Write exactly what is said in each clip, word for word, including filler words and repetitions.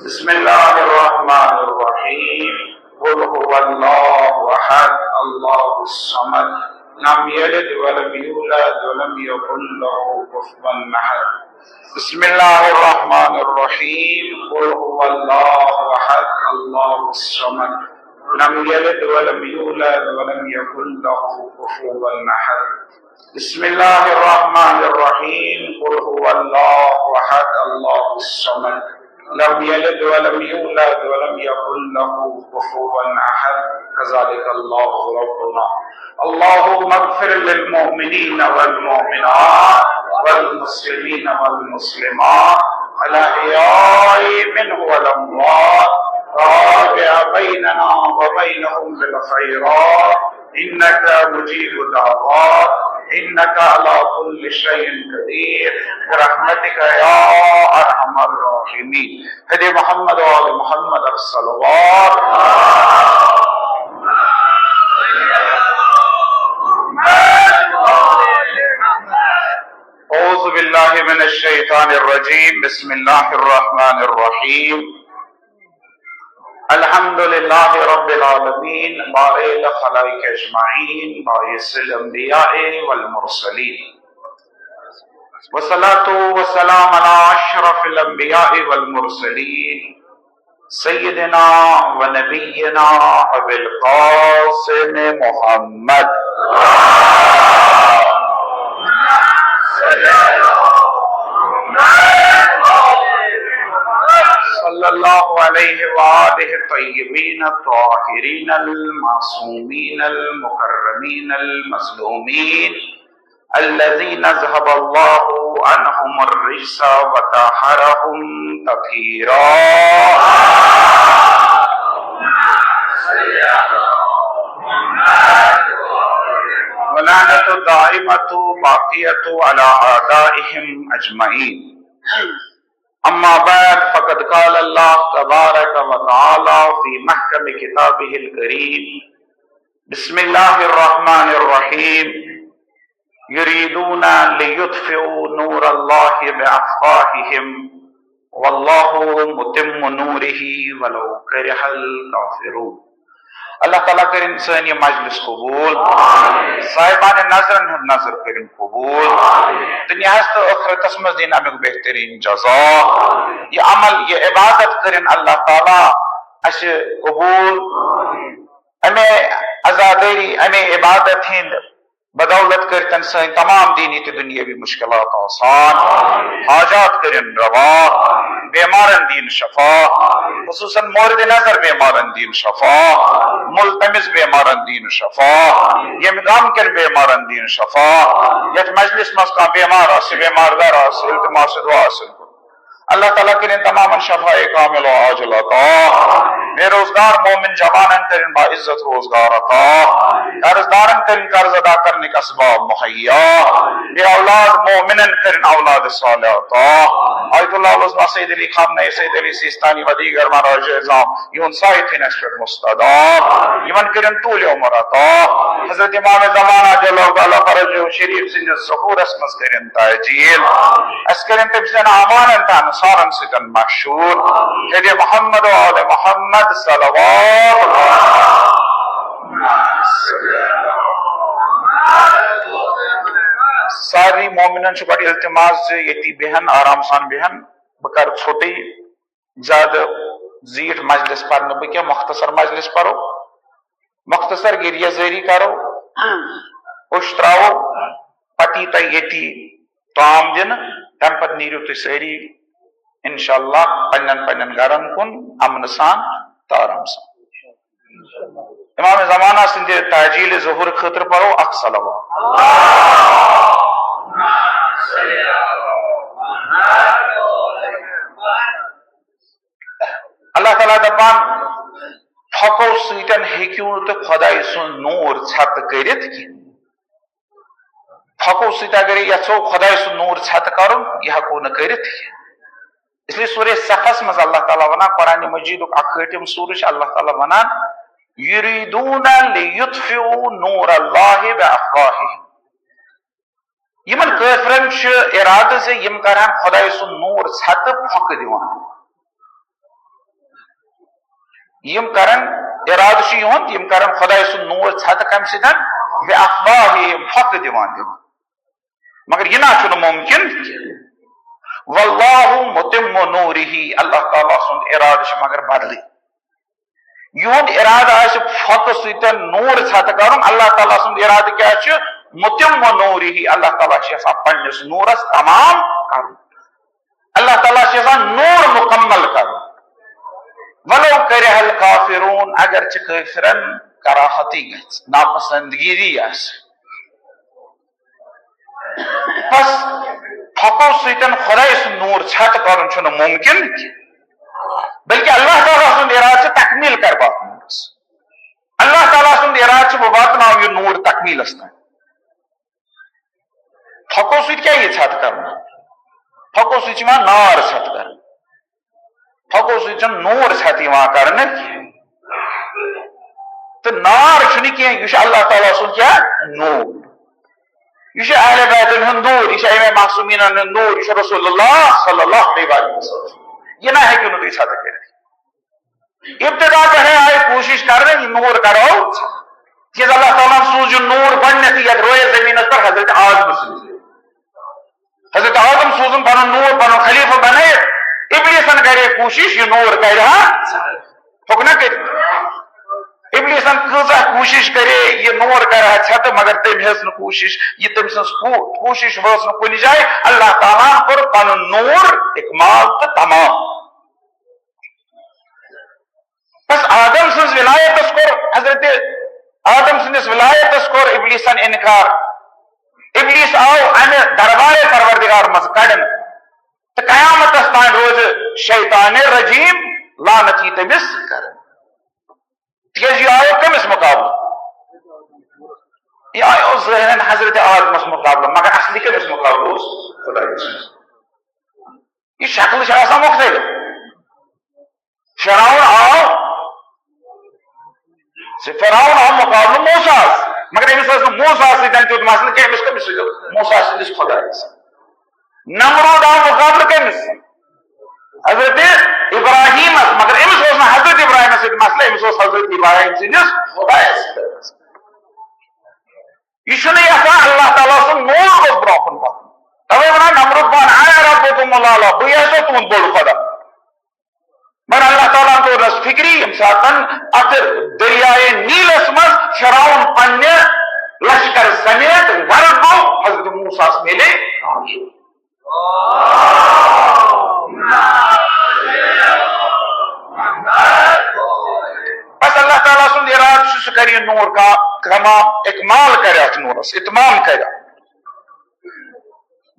بسم الله الرحمن الرحيم. قل هو الله أحد، الله الصمد، لم يلد ولم يولد ولم يكن له كفوا أحد. بسم الله الرحمن الرحيم. قل هو الله أحد، الله الصمد، لم يلد ولم يولد ولم يكن له كفوا أحد. بسم الله الرحمن الرحيم. قل هو الله أحد، الله الصمد، لم يلد ولم يولد ولم يكن له كفوا أحد. كذلك الله ربنا. اللهم اغفر للمؤمنين والمؤمنات والمسلمين والمسلمات الأحياء منهم والأموات. تابع بيننا وبينهم بالخيرات، إنك مجيب الدعوات، إنك على كل شيء قدير، برحمتك يا أرحم الراحمين. هدي محمد وآل محمد الصلوات. أعوذ بالله من الشيطان الرجيم. بسم الله الرحمن الرحيم. الحمد لله رب العالمين، بارئ الخلائق أجمعين، باعث الأنبياء والمرسلين، والصلاة والسلام على أشرف الأنبياء والمرسلين، سيدنا ونبينا أبي القاسم محمد. صلى الله عليه وآله الطيبين الطاهرين المعصومين المكرمين المظلومين، الذين أذهب الله عنهم الرجس وطهرهم تطهيرا. ولعنة الدائمة باقية على أعدائهم أجمعين. أما بعد، فقد قال الله تبارك وتعالى في محكم كتابه الكريم: بسم الله الرحمن الرحيم. يريدون ليطفئوا نور الله بأفواههم والله متم نوره ولو كره الكافرون. اللہ تعالیٰ کٔرِن سٲنۍ یہِ مجلس قبول۔ صاحبانِ نظرن ہُنٛد نظر کٔرِن قبول۔ دُنیاہس تہٕ ٲخرتس منٛز دِن امیُک بہتریٖن جزا۔ یہِ عمل، یہِ عبادت کٔرِن اللہ تعالیٰ اسہِ قبول۔ امے عزادٲری، امے عبادت ہٕنٛدِ بدولت کٔرتن سٲنۍ تمام دینی تہٕ دُنیٲوی مشکلات آسان، حاجات کٔرِن روا، بیمارن دِن شفا، خصوصاً مورد نظر بیمارن دِن شفا، ملتمس بیمارن دِن شفا، ییٚمہِ گام کٮ۪ن بیمارن دِن شفا، یتھ مجلس منٛز کانٛہہ بیمار آسہِ، بیمار دار آسہِ، التماس دعا آسہِ۔ اللہ تعالیٰ کٔرِن تمامن شفاء کامل و عاجل عطا۔ بے روزگار مومن جوانن کٔرِن باعزت روزگار عطا۔ قرض دارن کٔرِن قرض ادا کرنٕکۍ اسباب مہیا۔ بے اولاد مومنن کٔرِن اولاد صالح عطا۔ آیت اللہ عظمی سید علی خامنہ، سید علی سیستانی و دیگر مراجع عظام، یِہُنٛد سایہِ تھٲیِن اَسہِ پٮ۪ٹھ مستدام۔ یِمن کٔرِن طول عمر عطا۔ حضرت امام زمانہ جل و تعالیٰ فرجہ شریف سٕنٛدِس ظہوٗرس منٛز کٔرِن تعجیل۔ اَسہِ کٔرِن تٔمۍ سٕنٛدٮ۪ن اعمالن تہٕ انصارن سۭتۍ مشہوٗر۔ جدِ محمد و آل محمد صلوات۔ سارنٕے مومنن چھُ گۄڈٕ التماس زِ ییٚتی بیٚہن، آرام سان بیٚہن۔ بہٕ کرٕ ژھوٚٹٕے، زیادٕ زیٖٹھ مجلس پرنہٕ بہٕ کینٛہہ، مختصر مجلس پرو، مختصر گریہ زٲری کرو، اوٚش تراوو، پتہٕ یی تۄہہِ ییٚتی طعام دِنہٕ، تمہِ پتہٕ نیٖرِو تُہۍ سٲری انشاءاللہ پننٮ۪ن پننٮ۪ن گرن کُن امنہٕ سان تہٕ آرام سان۔ امام زمانہ سٕنٛدِ تعجیل ظہور خٲطرٕ پرو اکھ صلوات۔ اللہ تعالیٰ دپان، پھۄکو سۭتۍ ہیٚکِو نہٕ تُہۍ خۄداے سُنٛد نوٗر ژھٮ۪تہٕ کٔرِتھ کینٛہہ۔ پھۄکو سۭتۍ اگرے یژھو خۄداے سُنٛد نوٗر ژھٮ۪تہٕ کرُن، یہِ ہٮ۪کو نہٕ کٔرِتھ کینٛہہ۔ اس لیے سورہ صفس منٛز اللہ تعالیٰ ونان، قرآن مجیدُک اکھ ٲٹھِم سورہ چھُ، اللہ تعالیٰ ونان، یریدون لیطفئوا نور اللہ بافواہہم۔ یِمن کٲفرن چھُ ارادٕ زِ یِم کرن خۄداے سُنٛد نوٗر ژھٮ۪تہٕ پھۄکہٕ دِوان۔ یِم کرن، ارادٕ چھُ یِہُنٛد، یِم کرن خۄداے سُنٛد نوٗر ژھٮ۪تہٕ۔ کمہِ سۭتۍ؟ بِافواہِہِم، پھۄکہٕ دِوان دِوان۔ مگر یہِ نہ چھُنہٕ مُمکِن۔ واللہ متم نورہ، اللہ تعالیٰ سُنٛد ارادٕ چھُ مگر بدلٕے۔ یِہُنٛد ارادٕ آسہِ پھۄکہٕ سۭتۍ نوٗر ژھٮ۪تہٕ کرُن، اللہ تعالیٰ سُنٛد ارادٕ کیٛاہ چھُ؟ متم نورہ، اللہ تعالیٰ چھُ یژھان پننِس نوٗرس تمام کرُن۔ اللہ تعالیٰ چھُ یژھان نوٗر مُکمل کرُن۔ ولو کرہ الکافرون، اگرچہِ کٲفرن کراہتی گژھِ، ناپسندگی آسہِ۔ بس پھۄکو سۭتۍ خۄداے سُنٛد نوٗر ژھٮ۪تہٕ کرُن چھُنہٕ مُمکِن، بلکہِ اللہ تعالیٰ سُنٛد ارادٕ چھُ تکمیٖل کر بہٕ نوٗرس۔ اللہ تعالیٰ سُنٛد ارادٕ چھُ بہٕ واتناوٕ یہِ نوٗر تکمیٖلس تام۔ پھۄکو سۭتۍ کیٛاہ یی ژھٮ۪تہٕ کرنہٕ؟ پھۄکو سۭتۍ چھِ یِوان نار ژھٮ۪تہٕ کرنہٕ۔ پھۄکو سۭتۍ چھُنہٕ نوٗر ژھٮ۪تہٕ یِوان کرنہٕ کینٛہہ۔ تہٕ نار چھُنہٕ کینٛہہ، یہِ چھُ اللہ تعالیٰ سُنٛد کیٛاہ؟ نوٗر۔ یہِ چھُ اہل بیتن ہُنٛد نوٗر، یہِ چھُ امام معصومیٖنن ہُنٛد نوٗر، یہِ چھُ رسول اللہ صلی اللہ علیہ وسلم۔ یہِ نہ ہیٚکِو نہٕ تُہۍ ژھٮ۪تہٕ کٔرِتھ۔ ابتدا پٮ۪ٹھے آیہِ کوٗشِش کرنہٕ، یہِ نوٗر کرو۔ تِکیٛازِ اللہ تعالیٰ ہن سوٗز یہِ نوٗر گۄڈٕنیتھٕے یتھ رویہِ زٔمیٖنس پٮ۪ٹھ حضرت آدم سٕنٛدِ ذٔریعہٕ۔ حضرت آدم سوٗزُن پنُن نوٗر، پنُن خلیفہٕ بنٲیِتھ۔ ابلیسن کرے کوٗشِش یہِ نوٗر کرِ ہا، ہیوٚک نہ کٔرِتھ۔ ابلیسن کۭژاہ کوٗشِش کرے یہِ نوٗر کرِ ہا ژھٮ۪تہٕ، مگر تٔمۍ ہیٚژ نہٕ کوٗشِش، یہِ تٔمۍ سٕنٛز کو-، کوٗشِش وٲژ نہٕ کُنہِ جایہِ۔ اللہ تعالیٰ ہن کوٚر پنُن نوٗر اکمال تہٕ تمام۔ بس آدم سٕنٛز ولایتس کوٚر حضرت آدم سٕنٛدِس ولایتس کوٚر ابلیسن انکار۔ ابلیس آو امہِ دربارِ پروردگار منٛز کڑنہٕ تہٕ قیامتس تام روزِ شیطان رجیم لعنت یی تٔمِس کرنہٕ۔ تِکیٛازِ یہِ آیو کٔمِس مُقابلہٕ؟ یہِ آیو ظٲہرن حضرت آدمس مُقابلہٕ، مگر اصلی کٔمِس مُقابلہٕ اوس؟ خدایس۔ یہِ شکلہٕ چھِ آسان مُختٔلِف۔ فرعون آو، زِ فرعون آو مُقابلہٕ موسیٰ ہس، مگر أمِس اوس نہٕ موسیٰ ہس سۭتۍ تیُتھ مسلہٕ کینٛہہ، أمِس کٔمِس سۭتۍ اوس؟ موسیٰ سٕنٛدِس خۄدایس۔ نمرود آو مُقابلہٕ کٔمِس؟ حضرت ابراہیمس، مگر أمِس اوس نہٕ حضرت ابراہیمس سۭتۍ مسلہٕ، أمِس اوس حضرت ابراہیم سٕنٛدِس خۄدایس سۭتۍ مسلہٕ۔ یہِ چھُنہٕ یژھان اللہ تعالیٰ سُنٛد نوٗر گوٚژھ برونٛہہ کُن پکُن۔ توے ونان نمرود پان، آیا ربکم الاعلی، بہٕ ہسا تُہُنٛد بوٚڑ خۄدا۔ مگر اللہ تعالیٰ ہن توٚر نس فکری، ییٚمہِ ساتن اتھ دریائے نیلس منٛز فرعون پننہِ لشکر سمیت غرق گوٚو، حضرت موسیٰ ہس میلے کامیٲبی۔ بس اللہ تعالیٰ سُنٛد ارادٕ چھُ، سُہ کرِ یہِ نوٗر کا-، تمام اکمال کرِ اتھ نوٗرس، اتمام کرِ۔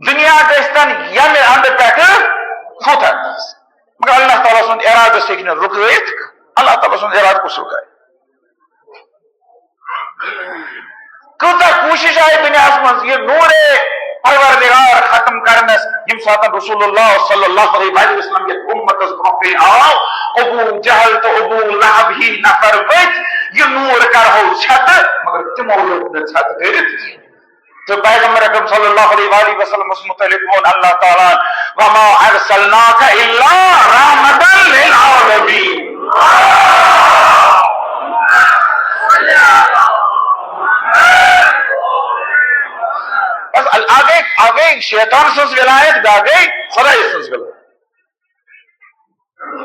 دُنیا گژھِ تن ییٚمہِ اندٕ پٮ۪ٹھٕ ہُتھ اندس۔ مگر اللہ تعالیٰ سُنٛد ارادس ہیٚکہِ نہٕ رُکٲیِتھ۔ اللہ تعالیٰ سُنٛد ارادٕ کُس رُکایہِ؟ کۭژاہ کوٗشِش آیہِ دُنیاہس منٛز یہِ نوٗرے پروردگار ختم کرنس، ییٚمہِ ساتہٕ رسول اللہ صلی اللہ علیہ وسلم یتھ اُمتس برونٛہہ کَنہِ آو، ابو جہل تہٕ ابو لہب ہی نفر ؤتھۍ، یہِ نوٗر کرہو ژھٮ۪تہٕ، مگر تِمو ہیوٚک نہٕ ژھٮ۪تہٕ کٔرِتھ کینٛہہ۔ تہٕ پیغمبر اکرم صلی اللہ علیہ وآلہ وسلمس متعلق ووٚن اللہ تعالیٰ ہن، "وما ارسلناک الا رحمتا للعالمین۔" بس ال-، اکھ گٔے، اکھ گٔے شیطان سٕنٛز ولایت، بیٛاکھ گٔے خدایہِ سٕنٛز ولایت۔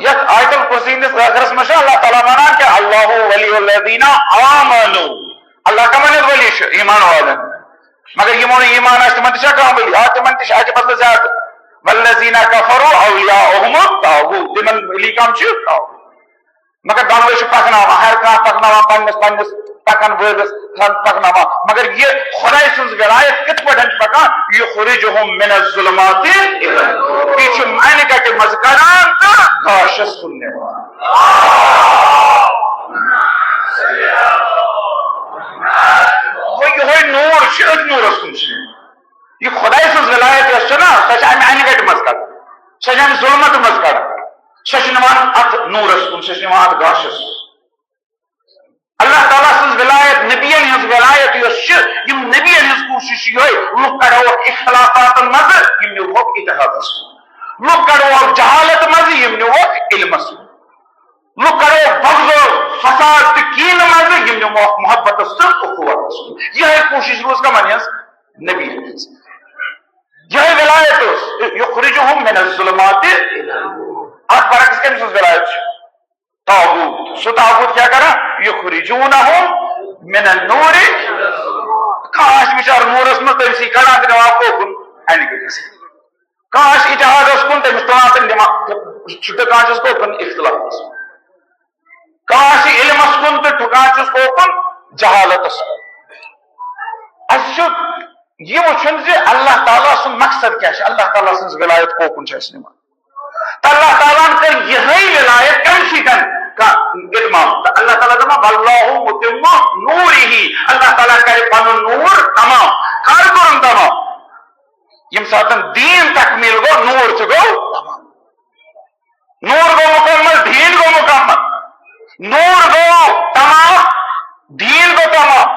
یتھ آیت الکرسی ہٕنٛدِس ٲخرس منٛز چھُ اللہ تعالیٰ ونان کہِ، "اللہ ولی الذین آمنوا"، اللہ کمن ہُنٛد ولی چھُ؟ ایمان والٮ۪ن۔ مگر یِمو نہٕ ایمان آسہِ، تِمن تہِ چھا کانٛہہ ولی؟ آ، تِمن تہِ چھِ، اتہِ بدلہٕ زیادٕ۔ "والذین کفروا اولیاؤہم الطاغوت"، تِمن ولی کم چھِ؟ طاغوت۔ مگر دۄنوے چھِ پکناوان، ہر کانٛہہ پکناوان پننِس، پننِس پکن وٲلِس پکناوان۔ مگر یہِ خداے سٕنٛز ولایت کِتھ پٲٹھۍ چھِ پکان؟ "یخرجہم من الظلمات"، یہِ چھُ انہِ گٹہِ منٛز کڑان تہٕ گاشس کُن نِوان۔ گوٚو یِہوٚے نوٗر چھُ، أتھۍ نوٗرس کُن چھُ نِوان۔ یہِ خداے سٕنٛز ولایت یۄس چھےٚ نا، سۄ چھِ امہِ انہِ گٹہِ منٛز کڑان، سۄ چھِ امہِ ظلمت منٛز کڑان، سۄ چھِ نِوان اتھ نوٗرس کُن، سۄ چھِ نِوان اتھ گاشس کُن۔ اللہ تعالیٰ سٕنٛز ولایت، نبین ہٕنٛز ولایت یۄس چھِ، یِم نبین ہٕنٛز کوٗشِش چھِ یِہوٚے، لُکھ کڑوکھ اختلافاتن منٛزٕ، یِم نِوہوکھ اتحادس کُن۔ لُکھ کڑوکھ جہالت منٛزٕ، یِم نِوہوکھ علمس کُن۔ لُکھ کڑوکھ بغض و فساد تہٕ کینہٕ منٛزٕ، یِم نِوہوکھ محبتس تہٕ اخوتس کُن۔ یِہوٚے کوٗشِش روٗز کمن ہٕنٛز؟ نبین ہٕنٛز۔ یِہوٚے ولایت اوس، یخرجہم من الظلمات۔ اتھ برعکس کٔمۍ سٕنٛز ولایت چھِ؟ طاغوت۔ سُہ طاغوت کیٛاہ کران؟ یخرجونہم من النور۔ کانٛہہ آسہِ بِچارٕ نوٗرس منٛز، تٔمۍ سٕے کڑان تہٕ نِوان کوکُن، اَنہِ گٔٹِس۔ کانٛہہ آسہِ اتحادس کُن، تٔمِس تُلان تہٕ نِوان، چھُ ٹھُکان چھُس کوکُن اختلافس۔ کانٛہہ آسہِ علمس کُن تہٕ ٹھُکان چھُس کوکُن جہالتس کُن۔ اَسہِ چھُ یہِ وٕچھُن زِ اللہ تعالیٰ سُنٛد مقصد کیٛاہ چھُ، اللہ تعالیٰ سٕنٛز ولایت کوکُن چھِ اَسہِ نِوان۔ تہٕ اللہ تعالیٰ ہن کٔر یِہے ولایت کمہِ سۭتۍ کا اتمام؟ تہٕ اللہ تعالیٰ دپان، "واللہ متم نورہ"، اللہ تعالیٰ کرِ پنُن نور تمام۔ کر کوٚرُن تمام؟ ییٚمہِ ساتہٕ دیٖن تکمیٖل گوٚو، نور تہِ گوٚو تمام۔ نور گوٚو مکمل، دیٖن گوٚو مکمل۔ نور گوٚو تمام، دیٖن گوٚو تمام۔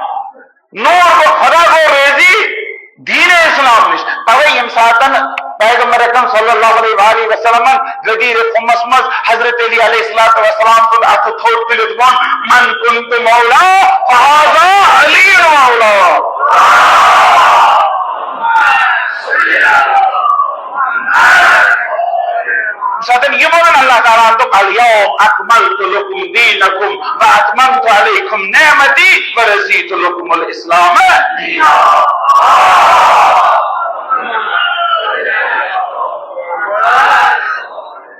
نور گوٚو، خدا گوٚو رٲضی دیٖن اسلام نِش۔ توے ییٚمہِ ساتن پیغمبر اکرم صلی اللہ علیہ وآلہ وسلمن غدیر خُمس منٛز حضرت علی علیہ الصلوۃ والسلام سُنٛد اَتھٕ تھوٚد تُلِتھ ووٚن، "من کنت مولا فہذا علی مولا۔" ییٚمہِ ساتن یہِ ووٚنُن اللہ تعالیٰ ہن، دوٚپ، "الیوم اکملت لکم دینکم و اتممت علیکم نعمتی و رضیت لکم الاسلام دینا۔"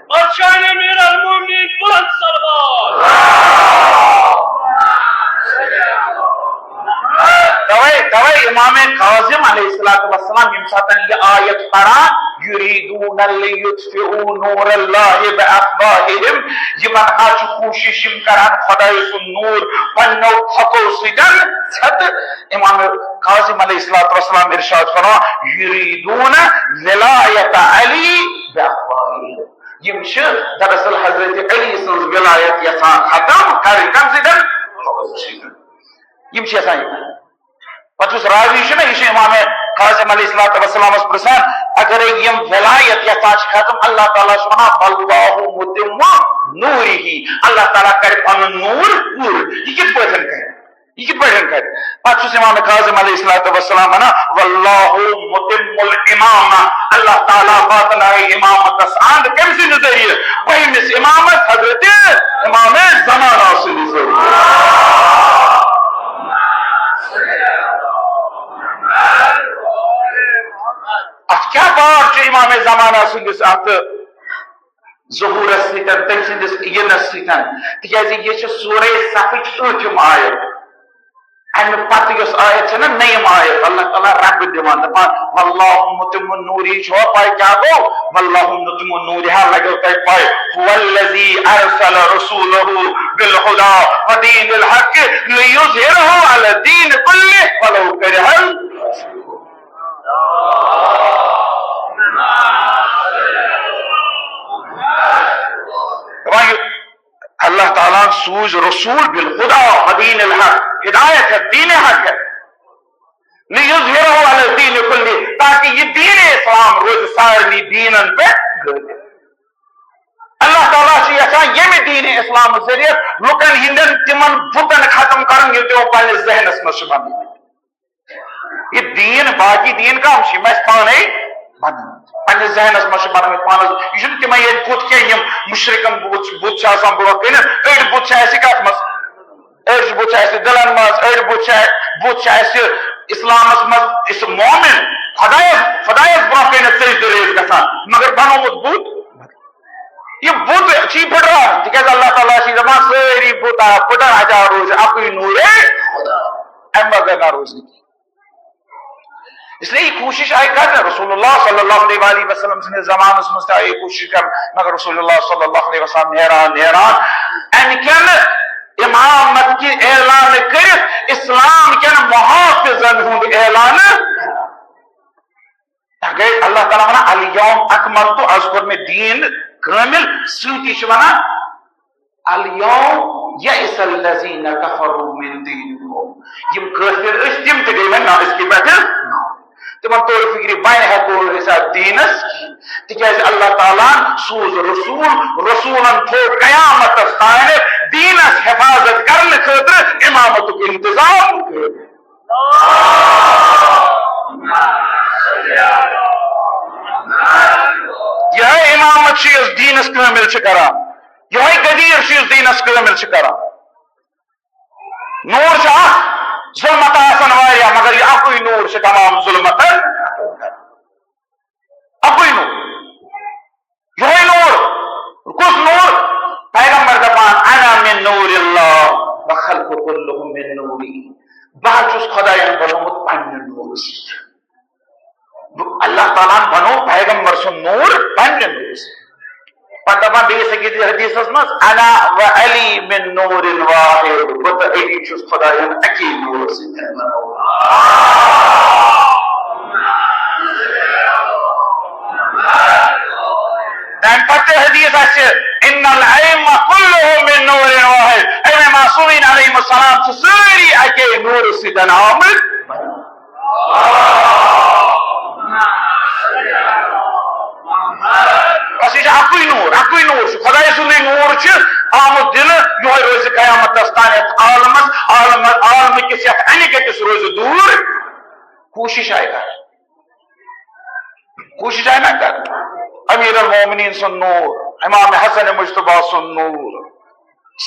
پتہٕ چھُ امیر المومنین بلند صلوات۔ توے، توے امام کاظم علیہ الصلوۃ والسلام ییٚمہِ ساتہٕ یہِ آیت پران، "یریدون لیطفئوا نور اللہ بافواہہم"، یِمن حظ چھُ کوٗشِش، یِم کران خۄداے سُنٛد نور پننیو پھۄکو سۭتۍ ژھٮ۪تہٕ۔ امام کاظم علیہ الصلوۃ والسلام ارشاد فرماوان، "یریدون ولایت علی بافواہہم"، یِم چھِ دراصل حضرت علی سٕنٛز ولایت یژھان ختم کرٕنۍ۔ کم سۭتۍ؟ یِم چھِ یژھان یہِ۔ پتہٕ یُس راوی چھُ نا، یہِ چھُ امام کاظم علیہ الصلوۃ والسلامس پرژھان، اگرے یِم ولایت یژھان چھِ ختم، اللہ تعالیٰ چھُ ونان، "واللہ متم نورہ"، اللہ تعالیٰ کرِ پنُن نور پوٗرٕ۔ یہِ کِتھ پٲٹھۍ کرِ؟ یہِ کِتھ پٲٹھۍ کرِ؟ پتہٕ چھُس امام کاظم علیہ الصلوۃ والسلام ونان، "واللہ متم الامامہ"، اللہ تعالیٰ واتنایہِ امامتس اند کٔمۍ سٕنٛدِ ذٔریعہٕ؟ بٔہمِس امامس حضرت امام زمانہ سٕنٛدِ ذٔریعہٕ۔ اتھ کیٛاہ بار چھُ امام زمانہ سٕنٛدِس اتھ ظہورس سۭتۍ، تٔمۍ سٕنٛدِس یِنس سۭتۍ؟ تِکیٛازِ یہِ چھِ سورہ صفٕچ ٲٹھِم آیت۔ امہِ پتہٕ یۄس آیت چھےٚ نا، نٔیِم آیت، اللہ تعالیٰ رب دِوان، دپان، "واللہ متم نورہ"، چھوا پاے کیٛاہ گوٚو؟ "واللہ متم نورہ"، لگیو تۄہہِ پاے، "هو الذی ارسل رسولہ بالہدی ودین الحق لیظہرہ علی الدین کلہ ولو کرہ ال" دپان، اللہ تعالیٰ ہن سوٗز رسول بالہدی ودین الحق، ہدایت ہے، دین حق ہے، لیظہرہ علی الدین کلہ، تاکہ یہِ دین اسلام روزِ سارنٕے دیٖنن پٮ۪ٹھ غٲلب۔ اللہ تعالیٰ چھُ یژھان ییٚمہِ دین اسلام ذٔریعہٕ لُکن ہٕنٛدٮ۪ن تِمن بُتن ختم کرُن، یِم تِمو پننِس ذہنس منٛز چھِ بنٲومٕتۍ۔ یہِ دیٖن، باقی دیٖن کم چھِ؟ یِم اَسہِ پانے بنٲومٕتۍ۔ پننِس ذہنس منٛز چھِ بنٲومٕتۍ پانس۔ یہِ چھُنہٕ تِمے ییٚتہِ بُت کینٛہہ، یِم مُشرِکن بُت، بُت چھِ آسان برونٛہہ کَنہِ۔ أڑۍ بُت چھِ اَسہِ کتھ منٛز؟ أڑۍ بُت چھِ اَسہِ دِلن منٛز، أڑۍ بُت چھِ، بُت چھِ اَسہِ اسلامس منٛز۔ یُس مومن خۄدایس، خۄدایس برونٛہہ کَنہِ سجدٕ ریز گژھان، مگر بنوومُت بُت۔ یہِ بُت چھِ پھٕٹراوُن، تِکیٛازِ اللہ تعالیٰ چھِ دَپان، سٲری بُت آ پھٕٹن، اَتہِ آو روزِ اَکُے نوٗرے خۄدا۔ اَمہِ بغٲر نہ روزِ نہٕ کینٛہہ۔ اس لیے یہِ کوٗشِش آیہِ کرنہٕ۔ رسول اللہ صلی اللہ علیہ وآلہ وسلم سٕنٛدِس زمانس منٛز تہِ آیہِ یہِ کوٗشِش کرنہٕ، مگر رسول اللہ صلی اللہ علیہ وسلم نیران نیران اَمہِ کٮ۪ن امامت کہِ اعلان کٔرِتھ اسلام کٮ۪ن محافظن ہُنٛد اعلان۔ اگر اللہ تعالیٰ ونان، "الیوم اکملت"، از کوٚر مےٚ دیٖن کٲمِل، سۭتی چھُ ونان، "الیوم یئس الذین کفروا من دینکم، یِم کٲفِر ٲسۍ، تِم تہِ گٔے وۄنۍ نہ أزکہِ پٮ۪ٹھٕ۔ تِمن توٚر فِکرِ، وۄنۍ ہٮ۪کو نہٕ أسۍ اَتھ دیٖنس کِہیٖنۍ، تِکیازِ اللہ تعالیٰ ہن سوٗز رسوٗل، رسوٗلن تھوٚو قیامتس تام دیٖنس حفاظت کرنہٕ خٲطرٕ اِمامتُک انتظام کٔرِتھ۔ یِہوٚے اِمامت چھِ یۄس دیٖنس کٲمِل چھِ کران، یِہوٚے غدیٖر چھِ یۄس دیٖنس کٲمِل چھِ کران۔ نوٗر چھُ اکھ، ظُلمت آسن واریاہ، مگر یہِ اَکُے نوٗر چھُ تمام ظُلمتن ختم کران۔ اَکُے نوٗر۔ یِہوٚے نوٗر۔ کُس نوٗر؟ پیغمبر دپان، "انا من نور اللہ و خلق کلہم من نوری"، بہٕ حظ چھُس خۄداین بنومُت پننہِ نوٗرٕ سۭتۍ۔ اللہ تعالیٰ ہن بنوو پیغمبر سُنٛد نوٗر پننہِ نوٗرٕ سۭتۍ۔ پتہٕ دپان بیٚیِس أکِس حدیثس منٛز، "انا و علی من نور واحد"، بہٕ تہٕ علی چھُس خۄداین اکی نوٗرٕ سۭتۍ بنومُت۔ تمہِ پتہٕ تہِ حدیث آسہِ، "ان الائمہ کلہم من نور واحد"، امام معصومین علیہم السلام چھِ سٲری اکے نوٗرٕ سۭتۍ آمٕتۍ۔ بس، یہِ چھُ اکُے نوٗر، اکُے نوٗر چھُ، خۄداے سُنٛدُے نوٗر چھُ آمُت دِنہٕ۔ یِہوٚے روزِ قیامتس تام یتھ عالمس، عالم، عالمہٕ کِس یتھ انہِ گٔٹِس روزِ دوٗر۔ کوٗشِش آیہِ کرٕنۍ۔ کوٗشِش آیہِ نہ کرٕنۍ۔ امیر المومنین سُنٛد نوٗر، امام حسن مجتبیٰ سُنٛد نوٗر،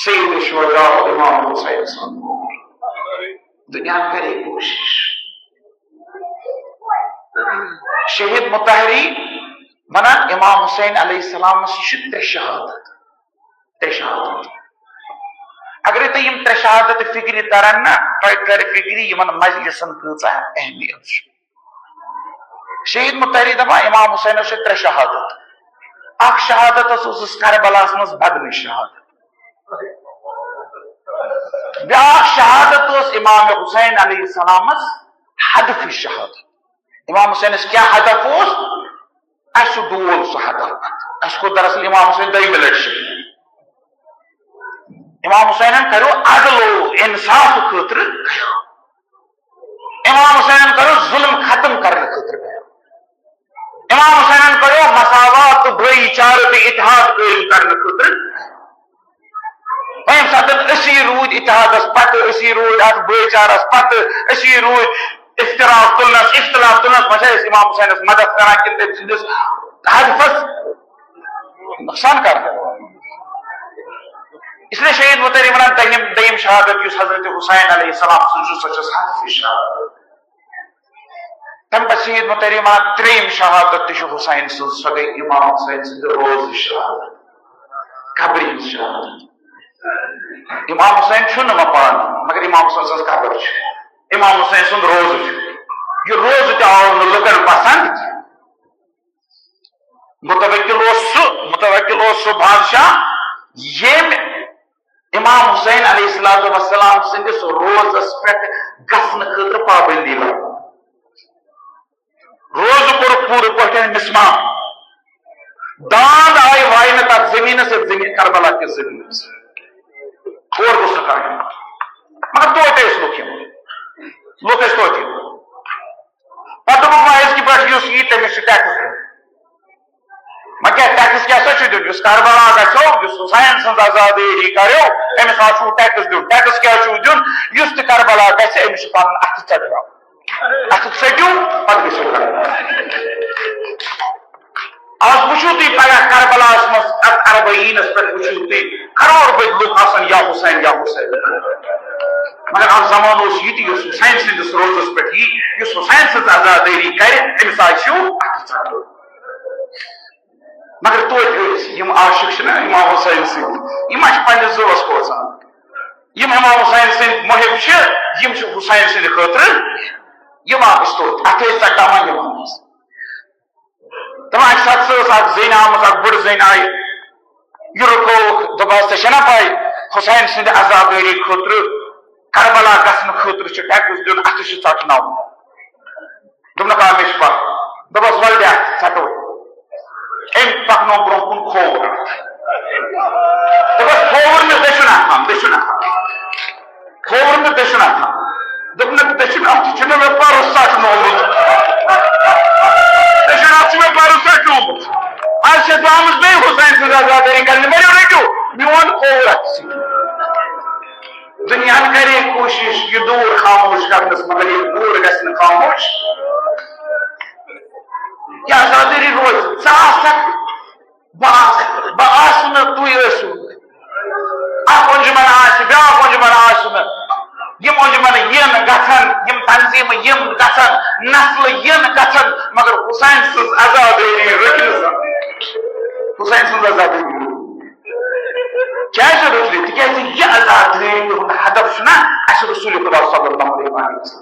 سید شہداء امام حسین سُنٛد نوٗر۔ دُنیاہن کرے کوٗشِش۔ شہید مطہری ونان، امام حسین علیہ السلامس چھِ ترٛےٚ شہادت۔ ترٛےٚ شہادت۔ اگرے تۄہہِ یِم ترٛےٚ شہادت فکرِ ترن نا، تۄہہِ ترِ فکرِ یِمن مجلسن کۭژاہ اہمیت چھِ۔ شہید مطہری دپان، امام حسینس چھِ ترٛےٚ شہادت۔ اکھ شہادت ٲس، اوسُس کربلاہس منٛز بدنٕچ شہادت۔ بیاکھ شہادت ٲس امام حسین علیہ السلامس ہدفٕچ شہادت۔ امام حسینس کیٛاہ ہدف اوس؟ اسہِ چھُ ڈول سُہ ہدف۔ اسہِ کوٚر دراصل امام حسین دۄیمہِ لٹہِ شہید۔ امام حسینن کریو عدل و انصاف خٲطرٕ قیام۔ امام حسینن کریو ظلم ختم کرنہٕ خٲطرٕ قیام۔ امام حسینن کریو مساوات تہٕ بھٲئی چارٕ تہٕ اتحاد قٲیِم کرنہٕ خٲطرٕ۔ وۄنۍ ییٚمہِ ساتہٕ أسی روٗدۍ اتحادس پتہٕ، أسی روٗدۍ اتھ بٲے چارس پتہٕ، أسی روٗدۍ اختلاف تُلنس، اختلاف تُلنس منٛز چھا أسۍ امام حسینس مدد کران کِنہٕ تٔمۍ سٕنٛدِس ہدفس نۄقصان کران؟ اس لیے شہید مطہری ونان، دٔیِم، دٔیِم شہادت یُس حضرت حسین علیہ السلام سٕنٛز چھِ، سۄ چھس ہدفٕچ شہادت۔ تمہِ پتہٕ شہید مطہری ونان، ترٛیٚیِم شہادت تہِ چھِ حسین سٕنٛز، سۄ گٔے امام حسین سٕنٛدِ روزٕچ شہادت، قبرِ ہٕنٛز شہادت۔ امام حسین چھُنہٕ وۄنۍ پانہٕ، مگر امام حسین سٕنٛز قبر چھِ، امام حسین سُنٛد روزٕ چھُ۔ یہِ روزٕ تہِ آو نہٕ لُکن پسند کینٛہہ۔ متوکل اوس سُہ، متوکل اوس سُہ بادشاہ، ییٚمۍ امام حسین علیہ الصلوۃ والسلام سٕنٛدِس روزس پٮ۪ٹھ گژھنہٕ خٲطرٕ پابندی لگٲو۔ روزٕ کوٚرُکھ پوٗرٕ پٲٹھۍ مسمار۔ داند آیہِ واینہٕ تتھ زٔمیٖنس، یتھ زٔمیٖن، کربلا کِس زٔمیٖنس۔ اور گوٚژھ نہٕ کانٛہہ یُن۔ مگر توتہِ ٲسۍ لُکھ یِوان۔ لُکھ ٲسۍ توتہِ یِوان۔ پتہٕ دوٚپُکھ، وۄنۍ أزکہِ پٮ۪ٹھ یُس یی، تٔمِس چھُ ٹیکس دیُن۔ وۄنۍ کیٛاہ، ٹیکس کیٛاہ سا چھُ دیُن؟ یُس کربلا گژھیو، یُس حسین سٕنٛز عزادٲری کریو، أمِس حظ چھُو ٹیکس دیُن۔ ٹیکس کیٛاہ چھُو دیُن؟ یُس تہِ کربلا گژھِ، أمِس چھُ پنُن اَتھٕ ژٔٹناوُن۔ اَتھٕ ژٔٹِو، پتہٕ گٔژھِو کربلا۔ آز وٕچھِو تُہۍ پگاہ کربلاہس منٛز، اتھ اربعینس پٮ۪ٹھ وٕچھِو تُہۍ، کرور بٔدۍ لُکھ آسن، "یا حسین، یا حسین۔" مگر اکھ زمانہٕ اوس یہِ تہِ، یُس حسین سٕنٛدِس روزس پٮ۪ٹھ یی، یُس حسین سٕنٛز عزادٲری کرِ، أمِس آسہِ ہیوٗ اَتھٕ ژَٹُن۔ مگر توتہِ ٲسۍ یِم عاشق چھِنہ امام حسین سٕنٛدۍ، یِم ما چھِ پننِس زُوس کھوژان؟ یِم امام حسین سٕنٛدۍ محب چھِ، یِم چھِ حسین سٕنٛدِ خٲطرٕ یِوان أسۍ توتہِ اَتھٕ ژَٹناوان یِوان ٲسۍ۔ دَپان، اَکہِ ساتہٕ سۄ ٲس اَکھ زٔنۍ آمٕژ، اَکھ بٔڑ زٔنۍ آیہِ، یہِ رُکووُکھ، دوٚپہَس، "ژےٚ چھےٚ نا پَے، حسین سٕنٛدِ عزادٲری خٲطرٕ، کربلا گژھنہٕ خٲطرٕ چھُ ٹیکس دیُن، اَتھٕ چھُ ژَٹناوُن؟" دوٚپنَکھ، "آ، مےٚ چھُ پَے۔" دوٚپہَس، "وَلہٕ دِ اَتھ، ژَٹو۔" أمۍ پَکنوو برٛونٛہہ کُن کھووُر۔ دوٚپہَس، "کھووُر مےٚ دٔچھُن اَتھٕ ہَن۔" دٔچھُن اَتھا۔ کھووُر تہٕ دٔچھُن اَتھا۔ دوٚپنَکھ، دٔچھُن اَتھٕ چھُنہٕ مےٚ پَرُس ژَٹنومُت۔ دٔچھُن اَتھٕ چھُ مےٚ پَرُس ژَٹنومُت۔ آز چھےٚ درٛامٕژ بیٚیہِ حُسین سٕنٛز عزادٲری کَرنہِ۔ مےٚ ریٚٹِو میون کھووُر اَتھٕ سۭتۍ۔ دُنیاہَن کَرے کوٗشِش یہِ دوٗر خاموش کَرنَس، مگر یہِ دوٗر گژھِ نہٕ خاموش۔ یہِ عزادٲری روزِ۔ ژٕ آسَکھ، بہٕ آسہٕ، بہٕ آسہٕ نہٕ، تُہۍ ٲسِو۔ اَکھ انجمن آسہِ، بیٛاکھ انجمن آسہِ نہٕ۔ یِم انجمن یِن گژھن، یِم تنظیٖمہٕ یِن گژھن، نسلہٕ یِن گژھن، مگر حسین سٕنٛز عزادٲری رُکہِ نہٕ زن۔ حسین سٕنٛز عزادٲری رُکہِ نہٕ۔ کیٛازِ رُکہِ نہٕ؟ تِکیٛازِ یہِ عزادٲری ہُنٛد ہدف چھُنہ اَسہِ رسول خدا صلی اللہ علیہ وسلم۔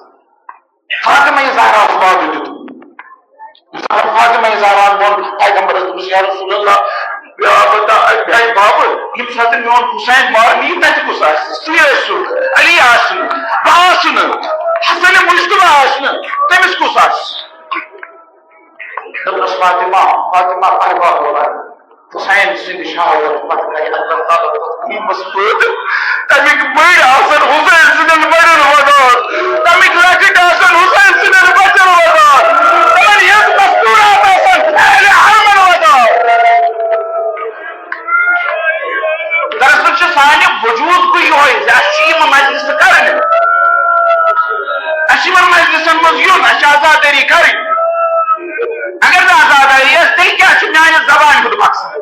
فاطمہ زہرا اوس وعدٕ دیُتمُت۔ فاطمہ زہرا ووٚن پیغمبرس، دوٚپُس، یا رسول اللہ، یا بتا، اے بابہٕ، ییٚمہِ ساتہٕ میون حسین مارنہٕ یی، تتہِ کُس آسہِ؟ سُے آسہِ سیوٚد، علی آسہِ نہٕ، بہٕ آسہٕ نہٕ، حسن مجتبیٰ آسہِ نہٕ، تٔمِس کُس آسہِ؟ دوٚپنس، فاطمہ، فاطمہ، پرواہ مہ بر۔ حسین سٕنٛدِ شہادت پتہٕ کرِ اللہ تعالیٰ پتہٕ قیامس پٲدٕ۔ تَمِکۍ بٔڑۍ آسن حسین سٕنٛدٮ۪ن بڑٮ۪ن وۄدان، تَمِکۍ لۄکٕٹۍ آسن حسین سٕنٛدٮ۪ن بچن وۄدان، تِمن ہٕنٛز مستوٗرات آسن اہلِ حرمن وۄدان۔ دراصل چھُ سانہِ وجوٗدکُے یِہوٚے زِ اَسہِ چھِ یِم مجلسہٕ کرٕنۍ، اَسہِ چھِ یِمن مجلسن منٛز یُن، اَسہِ چھِ عزادٲری کرٕنۍ۔ اگر نہٕ عزادٲری آسہِ، تیٚلہِ کیٛاہ چھُ میانہِ زبانہِ ہُنٛد مقصد؟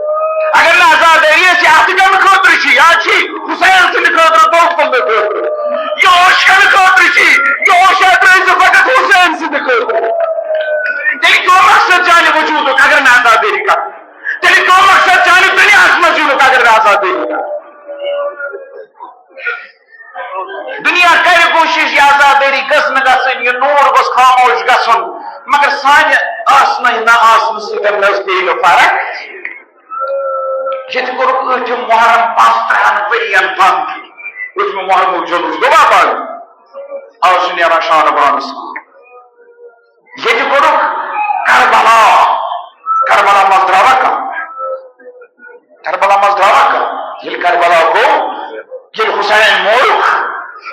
اگر نہٕ عزادٲری آسہِ، یہِ اَتھٕ کَمہِ خٲطرٕ چھِ؟ یہِ حظ چھِ حسین سٕنٛدِ خٲطرٕ، تحفہٕ سٕنٛدِ خٲطرٕ۔ یہِ اوش کَمہِ خٲطرٕ چھِ؟ یہِ اوش ہا ترٛٲیزِ فقط حسین سٕنٛدِ خٲطرٕ۔ تیٚلہِ کیٛاہ مقصد چانہِ وجوٗدُک اگر نہٕ عزادٲری کَرو؟ تیٚلہِ کیٛاہ مقصد چانہِ دُنیاہَس منٛز یِنُک اگر نہٕ عزادٲری کَرو؟ دُنیا کرِ کوٗشِش، یہِ عزادٲری گٔژھ نہٕ گژھٕنۍ، یہِ نوٗر گوٚژھ خاموش گژھُن، مگر سانہِ آسنہٕ نہ آسنہٕ سۭتۍ نہ حظ پیٚیہِ نہٕ فرق۔ ییٚتہِ کوٚرُکھ ٲٹھِم محرم پانٛژترٕٛہن ؤرین بنٛد، ٲٹھمہِ محرمُک جلوٗس گوٚوا بنٛد، آز چھُ نیران شانہٕ بانہٕ سان۔ ییٚتہِ کوٚرُکھ کربلا، کربلا منٛز درٛاوا کانٛہہ؟ کربلا منٛز درٛاوا کانٛہہ؟ ییٚلہِ کربلا گوٚو، ییٚلہِ حسین مورُکھ،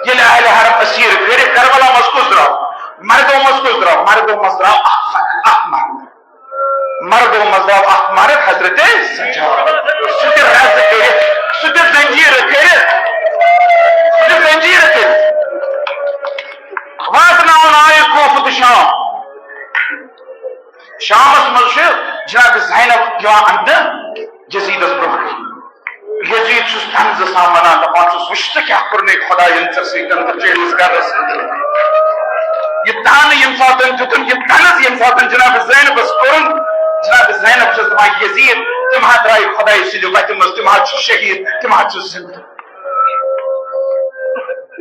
ییٚلہِ اہلِ حرم اسیٖر کٔرِکھ، کربلا منٛز کُس درٛاو؟ مردو منٛز کُس درٛاو؟ مردو منٛز درٛاو اکھ فقط، اکھ مرد۔ مردو منٛز درٛاو اکھ مرد، حضرت سجاد۔ سُہ تہِ رز کٔرِتھ، سُہ تہِ زنجیٖرٕ کٔرِتھ، سُہ تہِ زنجیٖرٕ کٔرِتھ۔ واتناوُن آیہِ کوفہٕ تہٕ شام۔ شامس منٛز چھِ جناب زینب یِوان اننہٕ یزیدس برونٛہہ کَنہِ۔ یزید چھُس طنزٕ سان ونان، دپان چھُس، وٕچھ تہٕ کیٛاہ کوٚرنَے خۄدایَن ژےٚ سۭتۍ تہٕ چٲنِس گرس سۭتۍ۔ یہِ طعنہٕ ییٚمہِ ساتہٕ دیُتُن، یہِ طنز ییٚمہِ ساتہٕ جناب زینبس کوٚرُن، جناب زینب چھَس دپان، یزید، تِم ہا درٛایہِ خۄدایہِ سٕنٛدِ وتہِ منٛز، تِم ہا چھِ شہیٖد، تِم ہا چھِ زندٕ۔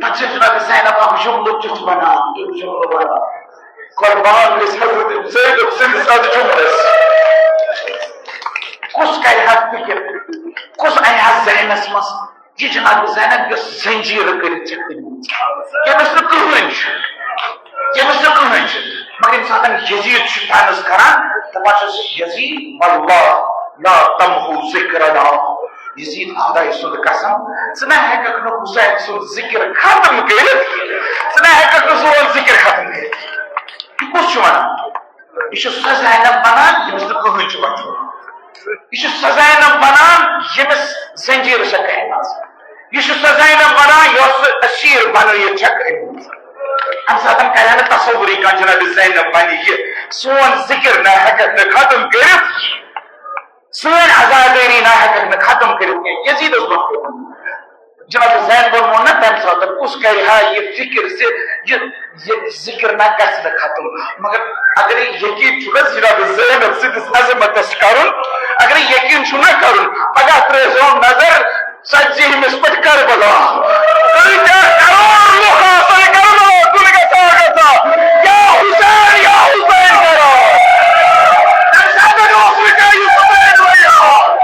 پتہٕ چھِ جناب زینب اکھ جملہٕ تیُتھ ونان، تیُتھ جملہٕ ونان، قربان گژھِ حضرت زینب سٕنٛدِس اتھ جملس۔ کُس کرِ ہا فکر، کُس انہِ ہا ذہنس منٛز، یہِ جناب زینب یۄس زنجیٖرٕ کٔرِتھ چھِ کٕنمٕژ، ییٚمِس نہٕ کٕہٕنۍ چھُ، ییٚمِس نہٕ کٕہٕنۍ چھُ۔ مگر ییٚمہِ ساتہٕ یزید چھُ طنز کران، دپان چھُس، یزید، واللہ لا تمحو ذکرنا۔ یزید، خدایہِ سُنٛد قسم، ژٕ نہ ہٮ۪ککھ نہٕ حسین سُنٛد ذکر ختم کٔرِتھ، ژٕ نہ ہٮ۪ککھ نہٕ سون ذکر ختم کٔرِتھ۔ یہِ کُس چھُ ونان؟ یہِ چھُ سۄ زینب ونان، ییٚمِس نہٕ کٕہٕنۍ چھُ وۄتھمُت۔ یہِ چھُ سۄ زینب ونان، ییٚمِس زنجیٖرٕ چھےٚ کٔرمٕژ۔ یہِ چھُ سۄ زینب ونان، یۄس سُہ اسیٖر بنٲوِتھ چھےٚ کٔرمٕژ۔ اَمہِ ساتہٕ کرِ ہا نہٕ تصورٕے کانٛہہ، جناب زینب ونہِ یہِ، سون ذکر نہ ہٮ۪ککھ نہٕ ختم کٔرِتھ، سٲنۍ عزادٲری نہ ہٮ۪ککھ نہٕ ختم کٔرِتھ کینٛہہ۔ یزیدس برونٛہہ کُن۔ جناب زینبن ووٚن نہ تَمہِ ساتہٕ، کُس کرِ ہا یہِ فکر زِ یہِ، یہِ ذکر نہ گژھِ نہٕ ختم۔ مگر اگرے یقین چھُ نہ جناب زینب سٕنٛدِس عظمتس کرُن، اگرے یقین چھُ نہ کرُن، پگاہ ترٲوزیو نظر ژتجی ہمِس پٮ۪ٹھ کربلا۔ کۭتیاہ کرور لُکھ آسن کربلا کُن گژھان گژھان، یا حسین، یا حسین کران۔ تَمہِ ساتہٕ اوس وٕنکیٚن یہِ حسین واریاہ۔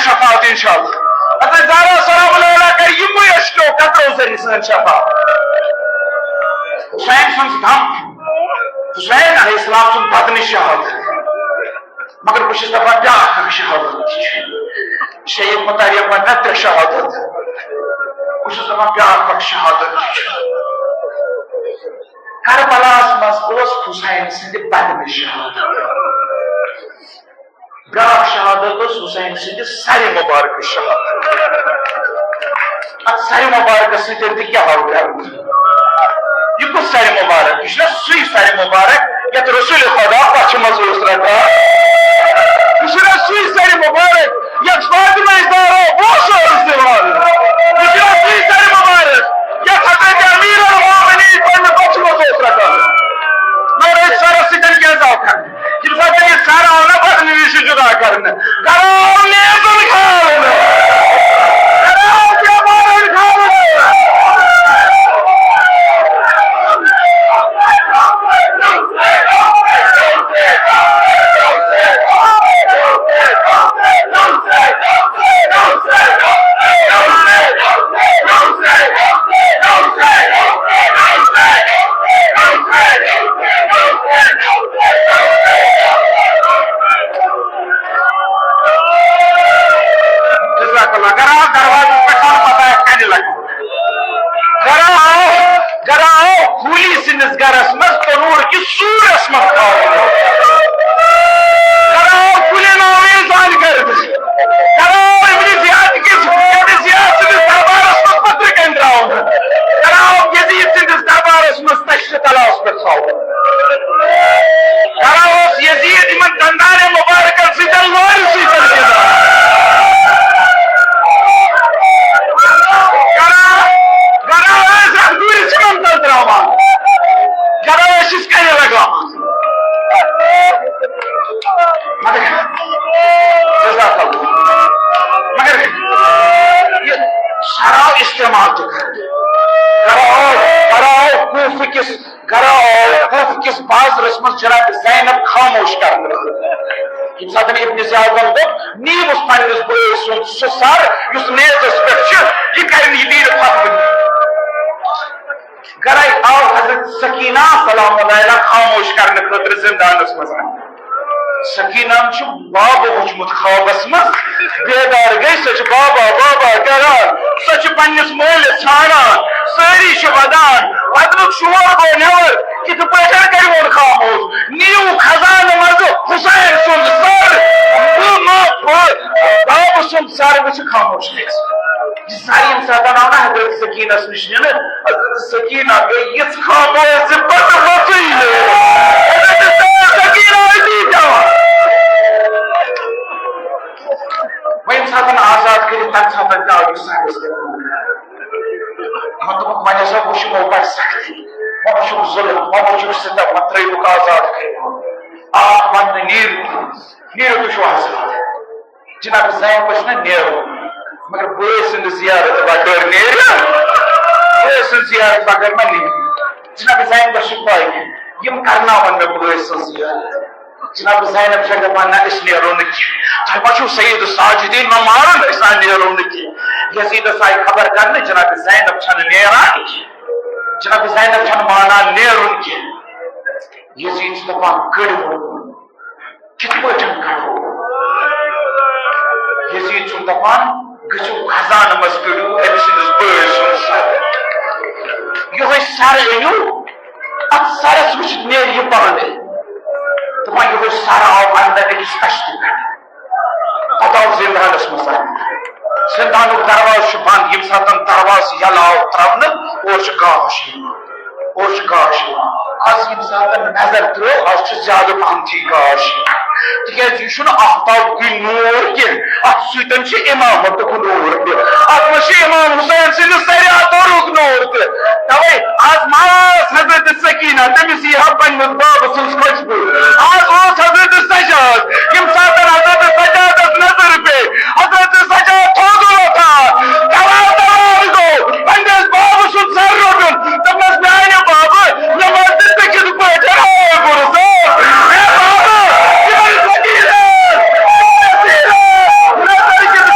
شفاعت انشاءاللہ۔ حضرت زہرا سلام اللہ علیہا کرِ یِموٕے اشکو قطرو ذٔریعہٕ سٲنۍ شفاعت۔ حسین سٕنٛز غم، حسین علیہ السلام سُنٛد بدنہِ شہادت۔ مگر بہٕ چھُس دَپان بیٛاکھ اکھ شہادت تہِ چھُ۔ شہید مطالعہ پَرنَس ترٛےٚ شہادت۔ بہٕ چھُس دَپان بیٛاکھ اکھ شہادت تہِ چھُ۔ کربلاہَس منٛز اوس حسین سٕنٛدِ بدنہِ شہادت۔ بیٛاکھ شہادت ٲس حسین سٕنٛدِ سرِ مبارکٕچ شہادت۔ اتھ سرِ مبارکس سۭتۍ تہِ کیٛاہ آو کرنہٕ؟ یہِ کُس سرِ مبارک؟ یہِ چھُنہ سُے سرِ مبارک یتھ رسول خدا پچھِ منٛز اوس رٹان؟ یہِ چھُنہ سُے سرِ مبارک یتھ فاطمہ زہرا بوسہٕ ٲس دِوان؟ یہِ چھُنہ سُے سرِ مبارک یتھ حضرت امیر المومنین پننہِ پچھِ منٛز اوس رٹان؟ مگر أتھۍ سرس سۭتۍ کیٛازِ آو کرنہٕ؟ ییٚمہِ ساتہٕ یہِ سر آو نہ بدنہٕ نِش جُدا کرنہٕ، گرا آو نیزُن کھالنہٕ، گرا آو بٮ۪مارن کھالنہٕ۔ جزاک اللہ۔ گرا آو دروازس پٮ۪ٹھ، چھَنہٕ پتہ اَسہِ کَتہِ لَگہِ۔ گرا آو، گرا آو ہولی سٕنٛدِس گرس منٛز تنوٗر کِس سوٗرس منٛز تھاونہٕ۔ گرا آو کُلٮ۪ن آو اِنسان گرد۔ گرا آو ابن زیاد کِس، ابن زیاد سٕنٛدِس دربارس منٛز پٔترِ کَنہِ ترٛاونہٕ۔ گرا آو یزید سٕنٛدِس دربارس منٛز تشرِ تلاس پٮ۪ٹھ تھاونہٕ۔ گرا اوس یزید یِمن دندانہِ مبارکن سۭتۍ لورِ سۭتۍ گِنٛدان۔ گرا، گرا ٲسۍ اکھ دوٗرِ سِمن تل تراوان۔ گرا ٲسِس کَنہِ لگاوان۔ مگر، جزاک اللہ۔ مگر یہِ سرا استعمال تہِ کران۔ گرا آو، گرا آو کوفہٕ کِس گرا آو کوفہٕ کِس بازرس منٛز جناب زینب خاموش کرنہٕ خٲطرٕ۔ ییٚمہِ ساتہٕ ابن زیادن دوٚپ، "نیٖوُس پننِس بٲے سُنٛد سُہ سر یُس نیزس پٮ۪ٹھ چھُ، یہِ کرِ نہٕ، یہِ دِیہِ نہٕ فتوی۔" گرے آو حضرت سکینہ سلام اللہ علیہا خاموش کرنہٕ خٲطرٕ زندانس منٛز۔ سکینہ ہن چھُ بابہٕ وُچھمُت خوابس منٛز، بیدار گٔے، سۄ چھِ بابا، بابا کران، سۄ چھِ پننِس مٲلِس ژھانڈان، سٲری چھِ ودان، ودنُک شور گوٚو نٮ۪بر، کِتھ پٲٹھۍ کٔرِوُن خاموش؟ نیٖو خزانہٕ منٛزٕ حسین سُنٛد سر، بہٕ ما، بہٕ، بابہٕ سُنٛد سر وٕچھِ خاموش گژھِ۔ یہِ سر ییٚمہِ ساتہٕ آو نہ حضرت سکینس نِش نِنہٕ، حضرت سکینہ گٔے یِژھ خاموش زِ پتہٕ ؤژھٕے نہٕ۔ حضرت سکینہ ٲسی پٮ۪وان۔ وۄنۍ ییٚمہِ ساتہٕ آزاد کٔرِتھ، تَمہِ ساتہٕ تہِ آو یہِ سر۔ وۄنۍ دوٚپُکھ، وۄنۍ ہسا وٕچھِ یِمو بڑِ سختی، وۄنۍ وٕچھُکھ ظُلم، وۄنۍ وٕچھُکھ ستم، وۄنۍ ترٛٲیِکھ آزاد کٔرِتھ۔ آکھ وننہٕ، نیٖرِو، نیٖرِو تُہۍ چھِو آزاد۔ جناب زینبس چھُنہ نیرُن، مگر بٲے سٕنٛدِ زیارت بغٲر نیرِ؟ بٲے سٕنٛز زیارت بغٲر ما نیرِ؟ جناب زینبس چھِ پَے، یِم کرناون مےٚ بٲے سٕنٛز زیارت۔ جناب زینب چھےٚ دپان، نہ، أسۍ نیرو نہٕ کینٛہہ۔ تۄہہِ ما چھُو سید ساجدین ما مارُن؟ أسۍ نہ نیرو نہٕ کینٛہہ۔ یزیدس آیہِ خبر کرنہٕ، جناب زینب چھنہٕ نیران کینٛہہ۔ جناب زینب چھنہٕ مانان نیرُن کینٛہہ۔ یزید چھُ دپان، کٔڑِو۔ کِتھ پٲٹھۍ کڑو؟ یزید چھُ دپان، گٔژھِو خزانہٕ منٛز کٔڑِو أمۍ سٕنٛدِس بٲے سُنٛد سر۔ یِہوٚے سر أنِو، اتھ سرس وٕچھِتھ نیرِ یہِ پانے۔ دپان، یِہوٚے سر آو اندر أکِس کشتہِ پٮ۪ٹھ۔ پتہٕ آو زندانس منٛز اندر۔ زندانُک دروازٕ چھُ بنٛد۔ ییٚمہِ ساتہٕ دروازٕ یلہٕ آو ترٛاونہٕ، اورٕ چھُ گاش یِوان۔ اورٕ چھُ گاش یِوان۔ از ییٚمہِ ساتہٕ نظر ترٲو، از چھُ زیادٕ پہمتھٕے گاش یِوان۔ تِکیازِ یہِ چھُنہٕ آفتاب کُے نوٗر کینٛہہ، اتھ سۭتۍ چھُ امامتُک نوٗر تہِ۔ اتھ منٛز چھُ امام حسین سٕنٛدِ سرِ اطہرُک نوٗر تہِ۔ توے از ما ٲس حضرت سکینہ، تٔمِس یی ہا پننِس بابہٕ سٕنٛز خوشبو۔ از اوس حضرت سجاد، ییٚمہِ ساتہٕ حضرت سجادس نظر پیٚیہِ، حضرت سجاد تھوٚد وۄتھان، دوار دوار گوٚو، پننِس بابہٕ سُنٛد سر روٚٹُن۔ دوٚپنس، میانہِ بابہٕ، مےٚ وَن تہٕ ژےٚ کِتھ پٲٹھۍ آے گُرٕ سوز؟ اے بابہٕ، یِمن فقیٖرن، یِمن فقیٖرن، مےٚ ژٕ کِتھ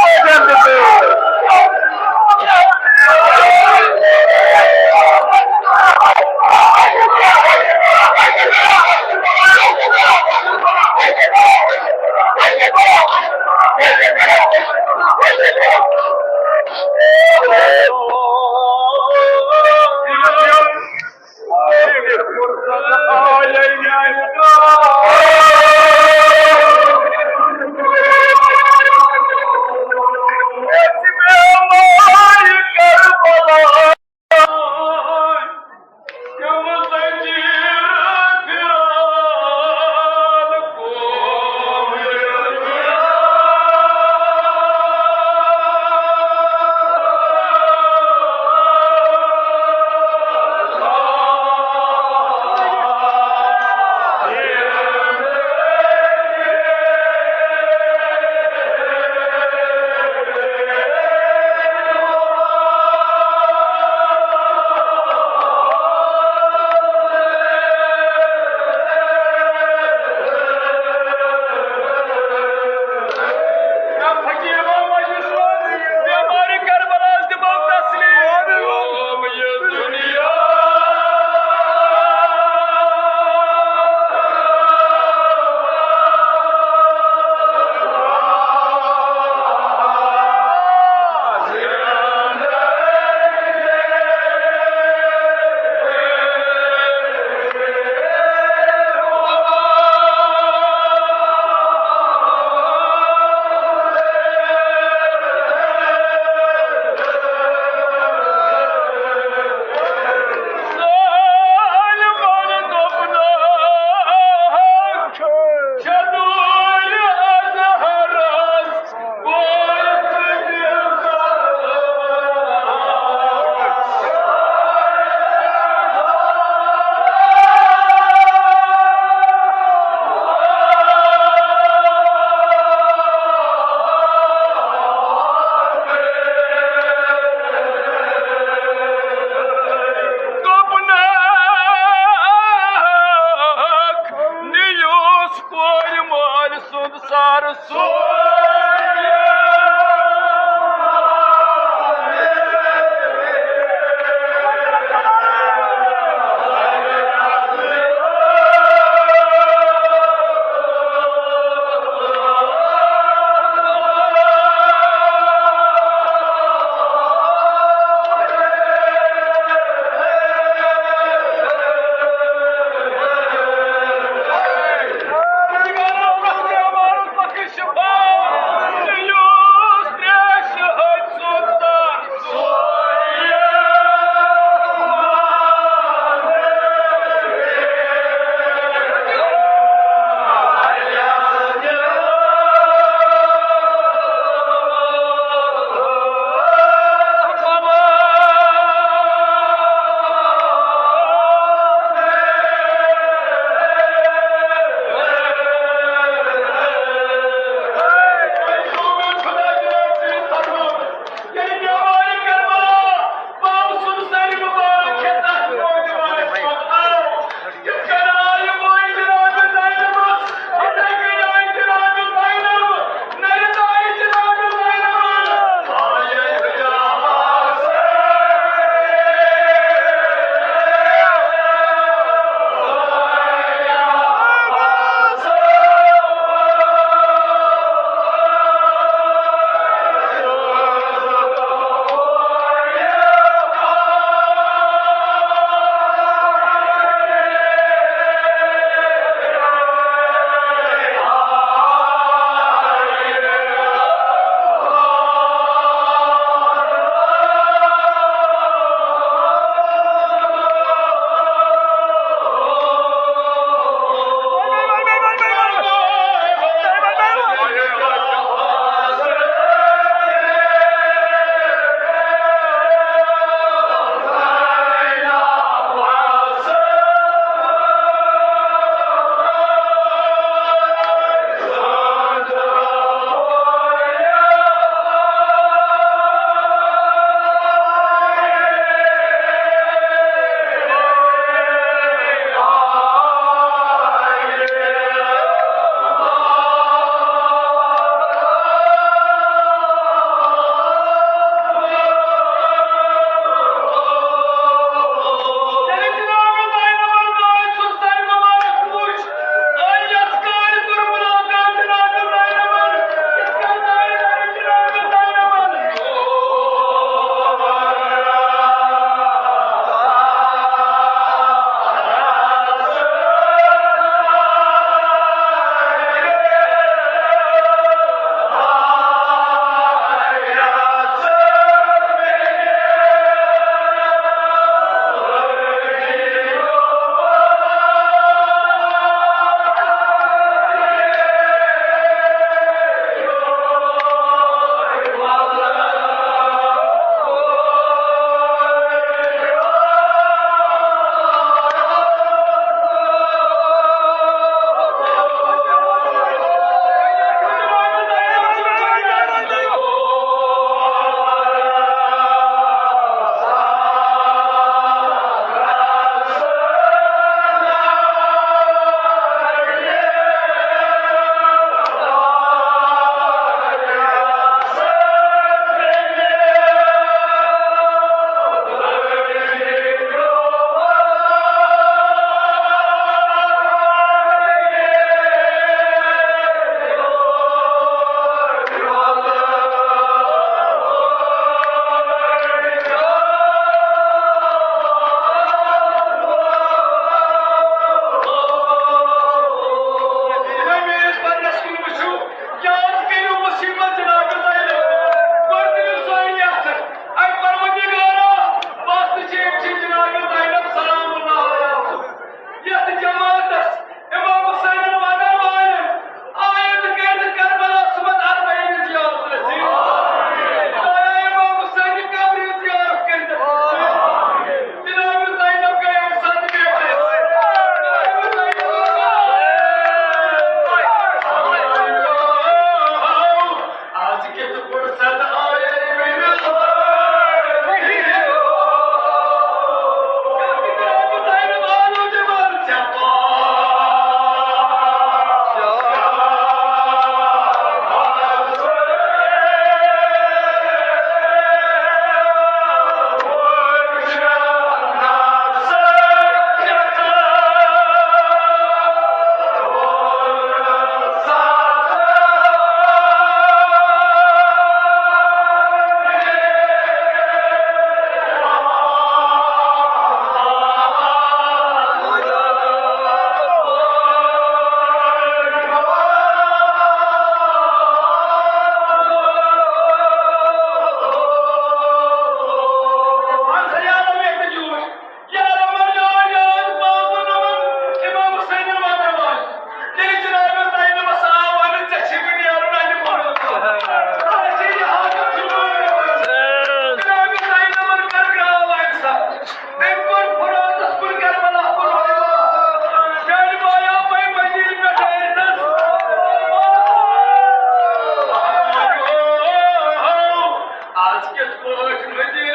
کِتھ پٲٹھۍ مٔدی